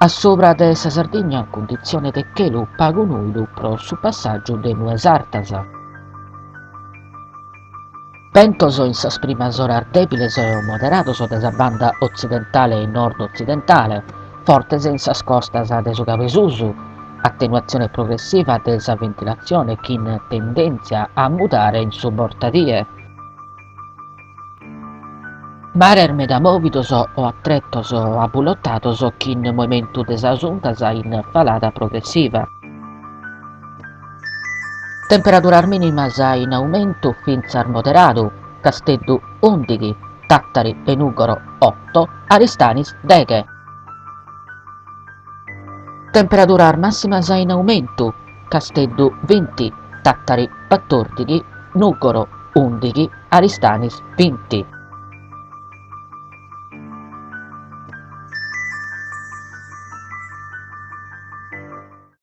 A subra de sa Sardigna cunditzione de chelu pagu nùidu pro su passàgiu de nues artas. Bentos in sas primas oras dèbiles o moderados de sa banda otzidentale e nord-otzidentale, fortes in sas costas de su Cabu 'e Susu, atenuatzione progressiva de sa ventilatzione chin tendèntzia a mudare in su bortadie. Mares meda mòvidos o a tretos abulotados chin moimentu de sas undas in falada progressiva. Temperaduras mìnimas in aumentu fintzas moderadu, Casteddu ùndighi, Tàtari e Nùgoro oto, Aristanis deghe. Temperaduras màssimas in aumentu, Casteddu binti, Tàtari batòrdighi, Nùgoro ùndighi, Aristanis binti.